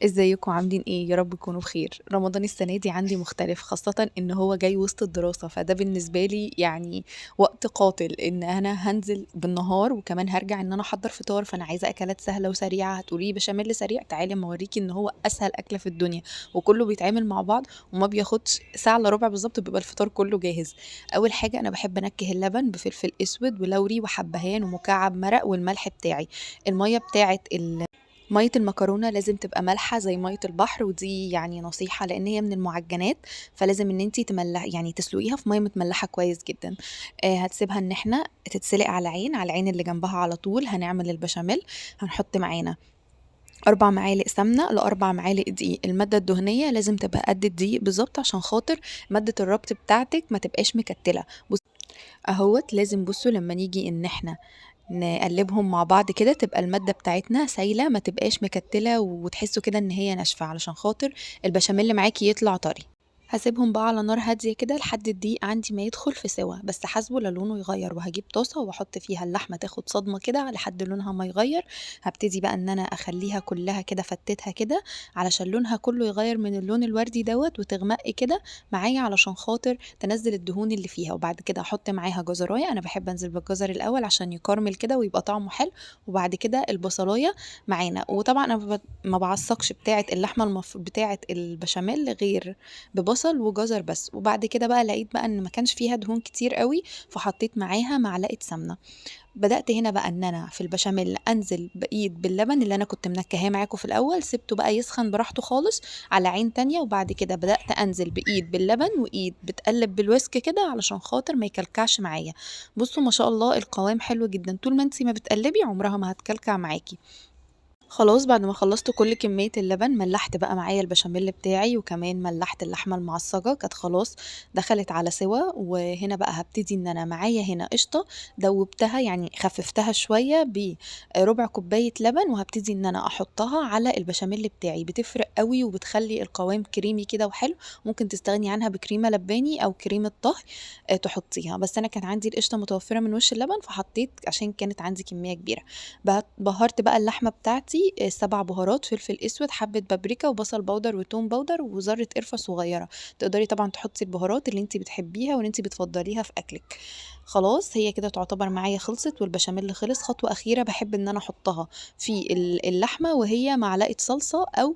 ازيكم عاملين ايه؟ يا رب تكونوا بخير. رمضان السنة دي عندي مختلف، خاصة ان هو جاي وسط الدراسة، فده بالنسبة لي يعني وقت قاتل، ان انا هنزل بالنهار وكمان هرجع ان انا احضر فطار، فانا عايزه اكلات سهلة وسريعة. هتقولي بشاميل سريع؟ تعالي اما اوريكي ان هو اسهل اكله في الدنيا، وكله بيتعمل مع بعض وما بياخدش ساعة الا ربع بالظبط، بيبقى الفطار كله جاهز. اول حاجة انا بحب انكه اللبن بفلفل اسود ولوري وحبهان ومكعب مرق والملح بتاعي. المية بتاعه مية المكرونة لازم تبقى مالحة زي مية البحر، ودي يعني نصيحة لأن هي من المعجنات، فلازم إن انتي تملح يعني تسلقيها في مية متملحة كويس جدا. هتسيبها إن احنا تتسلق على عين، على العين اللي جنبها على طول. هنعمل البشاميل، هنحط معانا 4 معالق سمنة ل4 معالق دقيق. المادة الدهنية لازم تبقى قد الدقيق بالظبط عشان خاطر مادة الربط بتاعتك ما تبقاش مكتلة. اهوت لازم بصوا لما نيجي إن احنا نقلبهم مع بعض كده تبقى المادة بتاعتنا سايلة، ما تبقاش مكتلة وتحسوا كده ان هي ناشفة، علشان خاطر البشاميل معاكي يطلع طري. هسيبهم بقى على نار هادية كده لحد الدقيق عندي ما يدخل في سوا، بس حاسبه للونه يغير. وهجيب طاسة واحط فيها اللحمة تاخد صدمة كده لحد لونها ما يغير. هبتدي بقى ان انا اخليها كلها كده، فتتها كده علشان لونها كله يغير من اللون الوردي دوت وتغمق كده معايا علشان خاطر تنزل الدهون اللي فيها. وبعد كده احط معاها جزرايه، انا بحب انزل بالجزر الاول عشان يكرمل كده ويبقى طعمه حلو، وبعد كده البصلايه معانا. وطبعا انا ما بعصقش بتاعه اللحمة بتاعه البشاميل غير ببصل وجزر بس. وبعد كده بقى لقيت بقى ان ما كانش فيها دهون كتير قوي، فحطيت معاها معلقه سمنه. بدات هنا بقى ان انا في البشاميل انزل بايد باللبن اللي انا كنت منكهاه معاكم في الاول، سبته بقى يسخن براحته خالص على عين تانية. وبعد كده بدات انزل بايد باللبن وايد بتقلب بال whisk كده علشان خاطر ما يكلكعش معايا. بصوا ما شاء الله القوام حلو جدا، طول ما انتي ما بتقلبي عمرها ما هتكلكع معاكي. خلاص بعد ما خلصت كل كمية اللبن ملحت بقى معايا البشاميل بتاعي، وكمان ملحت اللحمة المعصجة كانت خلاص دخلت على سوا. وهنا بقى هبتدي ان انا معايا هنا قشطة دوبتها يعني خففتها شوية بربع كوباية لبن، وهبتدي ان انا احطها على البشاميل بتاعي. بتفرق قوي وبتخلي القوام كريمي كده وحلو. ممكن تستغني عنها بكريمة لباني او كريمة طهي تحطيها، بس انا كان عندي القشطة متوفرة من وش اللبن فحطيت عشان كانت عندي كمية كبيرة. بهرت بقى اللحمة بتاعتي 7 بهارات، فلفل اسود، حبه بابريكا، وبصل powder وتوم powder، وذره قرفه صغيرة. تقدري طبعا تحطي البهارات اللي انتي بتحبيها واللي انتي بتفضليها في اكلك. خلاص هي كده تعتبر معايا خلصت والبشاميل خلص. خطوة اخيرة بحب ان انا احطها في اللحمة، وهي معلقه صلصه او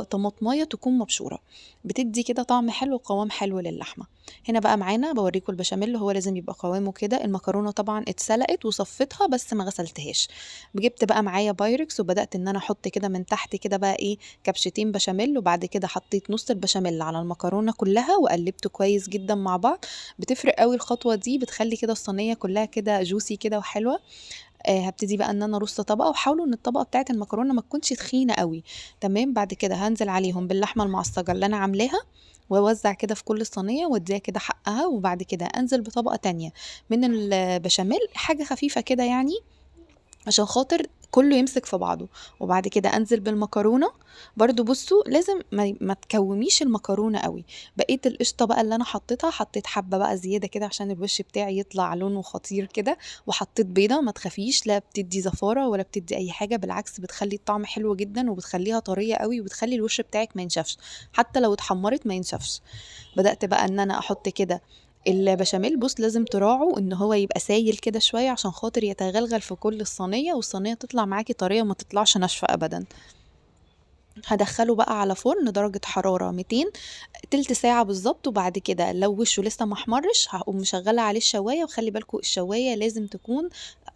طماطمايه تكون مبشوره، بتدي كده طعم حلو وقوام حلو للحمه. هنا بقى معانا بوريكم البشاميل، هو لازم يبقى قوامه كده. المكرونه طبعا اتسلقت وصفيتها بس ما غسلتهاش. جبت بقى معايا بايركس وبدات ان انا احط كده من تحت كده بقى ايه كبشتين بشاميل، وبعد كده حطيت نص البشاميل على المكرونه كلها وقلبته كويس جدا مع بعض. بتفرق قوي الخطوة دي، بتخلي كده الصينية كلها كده juicy كده وحلوه. هبتدي بقى ان انا ارص طبقه، وحاولوا ان الطبقة بتاعه المكرونه ما تكونش تخينة قوي. تمام. بعد كده هنزل عليهم باللحمه المعصجه اللي انا عاملاها، واوزع كده في كل الصينية واديها كده حقها. وبعد كده انزل بطبقه تانية من البشاميل، حاجة خفيفة كده يعني عشان خاطر كله يمسك في بعضه. وبعد كده انزل بالمكرونه برضو. بصوا لازم ما تكوميش المكرونه قوي. بقية القشطه بقى اللي انا حطيتها، حطيت حبه بقى زيادة كده عشان الوش بتاعي يطلع لونه خطير كده. وحطيت بيضة، ما تخافيش لا بتدي زفاره ولا بتدي اي حاجة، بالعكس بتخلي الطعم حلو جدا وبتخليها طرية قوي، وبتخلي الوش بتاعك ما ينشفش، حتى لو اتحمرت ما ينشفش. بدات بقى ان انا احط كده البشاميل. بص لازم تراعوا ان هو يبقى سايل كده شوية عشان خاطر يتغلغل في كل الصينية، والصينيه تطلع معاكي طرية وما تطلعش ناشفة ابدا. هدخله بقى على فرن درجة حرارة 200 تلت ساعة بالظبط. وبعد كده لو وشه لسه ما احمرش هقوم مشغلة عليه الشواية. وخلي بالكم الشواية لازم تكون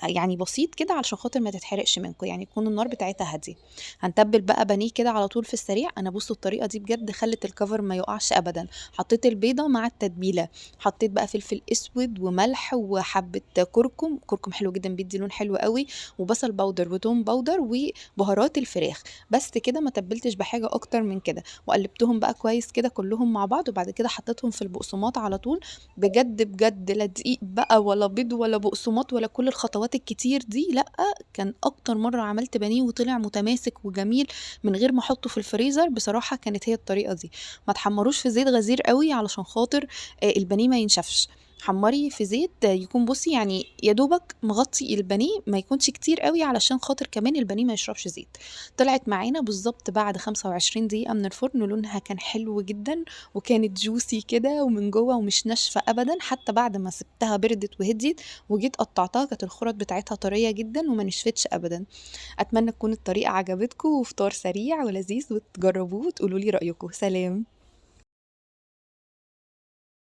يعني بسيط كده علشان خاطر ما تتحرقش منكم، يعني يكون النار بتاعتها هادية. هنتبل بقى بانيه كده على طول في السريع. انا بصوا الطريقة دي بجد خلت الكفر ما يقعش ابدا. حطيت البيضة مع التتبيلة، حطيت بقى فلفل اسود وملح وحبة كركم، كركم حلو جدا بيدي لون حلو قوي، وبصل powder وتوم powder وبهارات الفراخ. بس كده، ما تبلتش بحاجة اكتر من كده. وقلبتهم بقى كويس كده كلهم مع بعض، وبعد كده حطيتهم في البقسماط على طول. بجد بجد لا دقيق بقى ولا بيض ولا بقسماط ولا كل الخطوات الكتير دي، لا كان اكتر مرة عملت بانيه وطلع متماسك وجميل من غير ما احطه في الفريزر. بصراحة كانت هي الطريقة دي. ما تحمروش في زيت غزير قوي علشان خاطر البانيه ما ينشفش. حمّري في زيت يكون بُصّي يعني يا دوبك مغطي البانيه، ما يكونش كتير أوي علشان خاطر كمان البانيه ما يشربش زيت. طلعت معانا بالضبط بعد 25 دقيقة من الفرن، لونها كان حلو جدًا وكانت juicy كده ومن جوّه ومش ناشفة أبدًا، حتى بعد ما سِبتها بردت وهديت وجيت قطّعتها كانت الخُرَط بتاعتها طرية جدًا وما نشفتش أبدًا. أتمنى تكون الطريقة عجبتكم، وفطار سريع ولذيذ وتجربوه وتقولوا لي رأيكم. سلام.